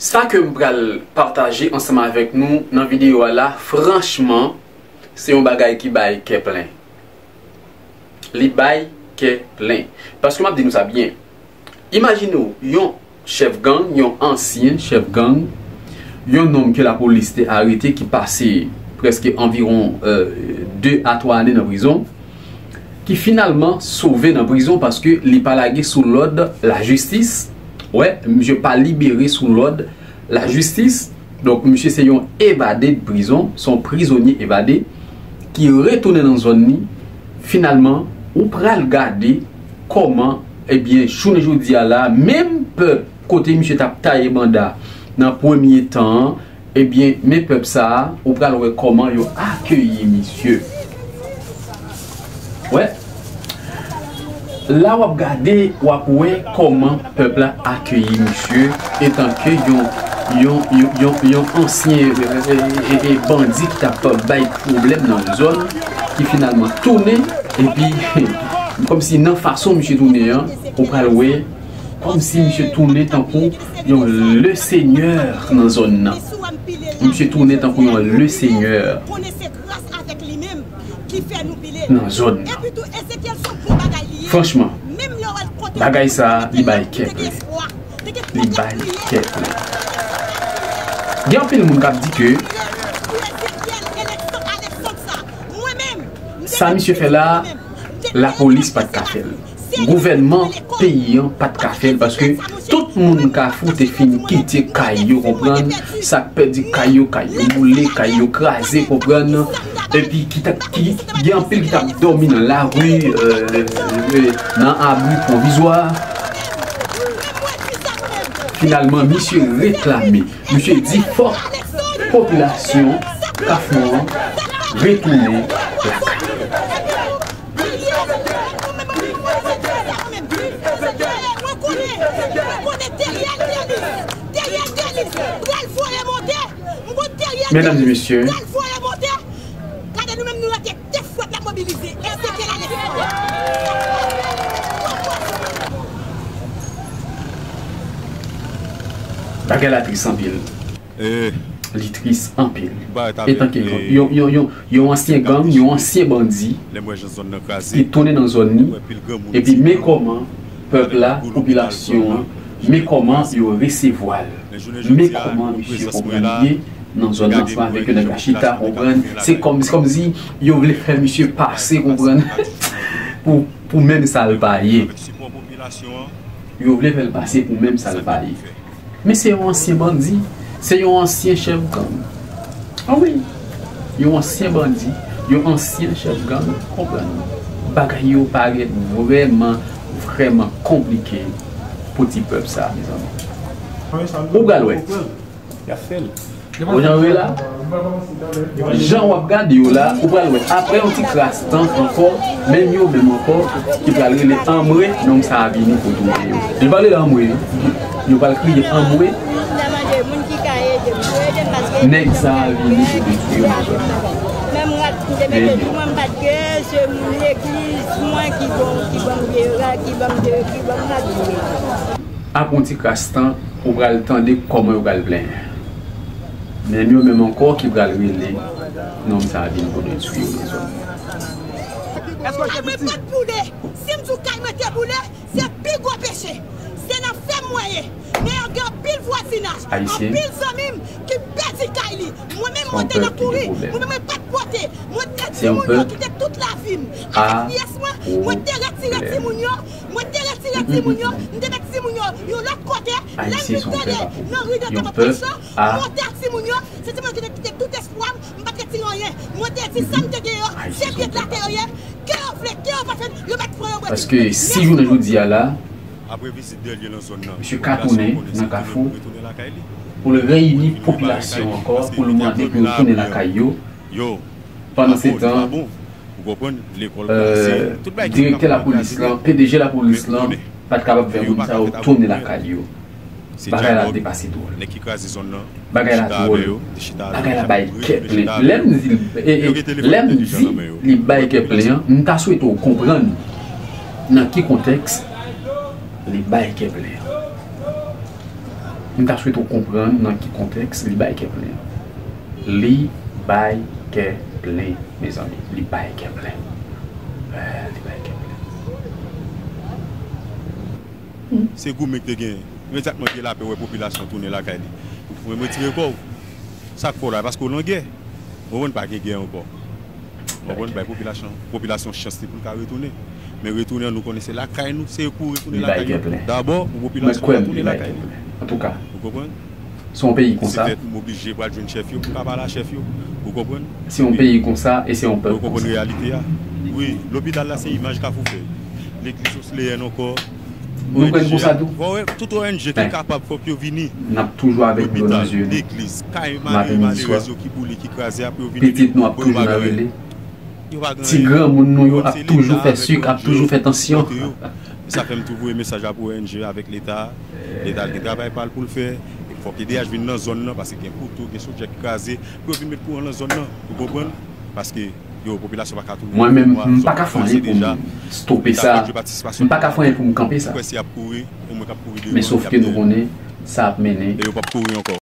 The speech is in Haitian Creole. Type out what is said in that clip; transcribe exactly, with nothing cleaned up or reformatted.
Sa ke m pral pataje ansanm avèk nou nan videyo a la, franchman, se yon bagay ki bay kè plen. Li bay kè plen. Paske m ap di nou sa byen. Imajine w, yon chèf gang, yon ansyen chèf gang, yon nonm ke lapolis te arete ki pase prèske anviwon, euh, de a twa ane nan prizon, ki finalman sove nan prizon paske li pa lage sou lòd lajistis. Wè, misye pa libere sou lòd lajistis. Donk, misye se yon evade de prizon, se yon prizonye evade ki retounen nan zòn li. Finalman, ou pral gade kòman, ebyen, jounen jodi a la, menm pèp kote misye t ap taye banda nan premye tan an, ebyen, men pèp sa a, ou pral wè kòman yo akeyi misye. Wè. La w ap gade, w ap wè kòman pèp la akeyi misye etanke yon, yon, yon, yon, yon ansyen, e, e, e, e, bandi ki t ap bay pwoblèm nan zòn, ki finalman tounen, epi, kòmsi nan fason misye tounen an, ou pral wè, kòmsi misye tounen tankou yon le senyè nan zòn nan. Misye tounen tankou yon le senyè. Nan zòn nan. Franchman, bagay sa a, li bay kè plen. Li bay kè plen. Gen anpil moun k ap di ke sa misye fè la, lapolis pa t ka fè l. Gouvènman peyi an pa t ka fè l paske tout moun Kafou te fin kite kay yo, konprann, sa k pèdi kay yo, kay yo boule, kay yo kraze, konprann. Epi ki t ap, ki, gen anpil ki t ap dòmi nan lari, euh, euh, nan abri pwovizwa. Finalman, misye reklame, misye di fòk popilasyon Kafou an retounen lakay yo. Medam e mesye, bagay la tris anpil. Li tris anpil. Etanke yon, yon, yon, yon, yon ansyen gang, yon ansyen bandi ki tounen nan zòn li, epi men kòman pèp la, popilasyon an, men kòman yo resevwa l. Men kòman misye konprann li ye nan zòn nan, ansanm avèk yo nèg la chita, konprann. Se kòm, se kòmsi yo vle fè misye pase, konprann, pou, pou menm sa l pa ye. Yo vle fè l pase pou menm sa l pa ye. Men se yon ansyen bandi, se yon ansyen chèf gang. A wi, yon ansyen bandi, yon ansyen chèf gang, konprann. Bagay yo parèt vrèman, vrèman konplike pou ti pèp sa, mezanmi. Ou pral wè. Ou jan w ye la? Jan w ap gade yo la, ou pral wè. Apre yon ti kras tan ankò, menm yo menm ankò, ki pral rele anmwe, nonm sa a vini pou touye yo. Yo pral rele anmwe, wi. Yo pral kriye anmwe. Nèg sa a vini pou detwi yo nan zòn nan. Menm rat m te mete sou mwen, m pa t gen, se moun legliz mwen ki bon, ki ban m vye rat, ki ban m de, ki ban m rat vye. Apre yon ti kras tan, ou pral tande kòman yo pral plenyen. Menm yo menm ankò ki pral rele nonm sa a vin pou detwi yo nan zòn nan. Kay mwen pa t boule. Si m di w kay mwen te boule, se pi gwo peche. Se nan fèm mwen ye. Men gen anpil vwazinaj, anpil zanmi m ki pèdi kay li. Mwen menm, mwen te nan kouri. Mwen menm, mwen pa t pote. Mwen te timoun yo ki te tout lavi m. Avèk pyès mwen, mwen te retire timoun yo. Mwen te retire timoun yo, m te met timoun yo yon lòt kote. Lè m vin tande nan ri de Kanton Pechon, m monte ak timoun yo, se timoun yo ki te kite tout espwa m, m pa t retire anyen. Mwen te di sa m te gen yo, se pyèt la te yo ye, ke yo vle, ke yo pa fè, yo mèt pran yo mwen. Paske si jounen jodi a la, misye ka tounen nan Kafou pou l reyini popilasyon ankò, pou l mande pou yo tounen lakay yo. Pandan se tan, direktè lapolis lan, P D G lapolis lan, pa t kapab fè moun sa yo tounen lakay yo. Bagay la depase dwòl. Bagay la dwòl. Bagay la bay kè plen. Lè m di, e, e, lè m di li bay kè plen an, m ta swete w konprann nan ki kontèks li bay kè plen an. M ta swete w konprann nan ki kontèks li bay kè plen. Li bay kè plen, mezanmi. Li bay kè plen. Eh, li bay kè plen. Se goumen ki te genyen. Imedyatman gen lapè, wè popilasyon tounen lakay li. Ou retire kò w. Sa k fè w la? Paske w nan gè. Ou konprann, pa gen gè ankò. Ou konprann, bay popilasyon, popilasyon chans li pou l ka retounen. Men retounen an, nou konnen se lakay nou, se pou retounen lakay nou. Dabò, pou popilasyon ka tounen lakay li. Antouka, Ou konprann? se yon peyi konsa. Se fèt m oblije pral jwenn chèf yo pou m ka pale a chèf yo. Ou konprann? Se yon peyi konsa e se yon pèp Ou konprann konsa. Reyalite a? Wi, lopital la se imaj Kafou Fèy. Legliz Osleyèn ankò. Nou konn konsa tou. Fò wè, tout O N G ki kapab, fòk yo vini. N ap toujou avèk dlo nan zye nou. Legliz, kay malere, malerèz yo ki boule, ki kraze a, pou yo vini. Pitit nou ap toujou nan rele. Ti granmoun nou yo ap toujou fè sik, ap toujou fè tansyon. Sa fè m tou voye mesaj la pou O N G avèk Leta. Leta gen travay pa l pou l fè. Fòk E D H vin nan zòn nan, paske gen poto, gen sodyè ki kraze, pou yo vin met kouran nan zòn nan. Ou konprann? Paske yo, popilasyon pa ka tounen. Mwen menm, m pa ka fè anyen pou m stope sa. M pa ka fè anyen pou m kanpe sa. Men sof ke nou konnen, sa ap mennen. E yo p ap kouri ankò.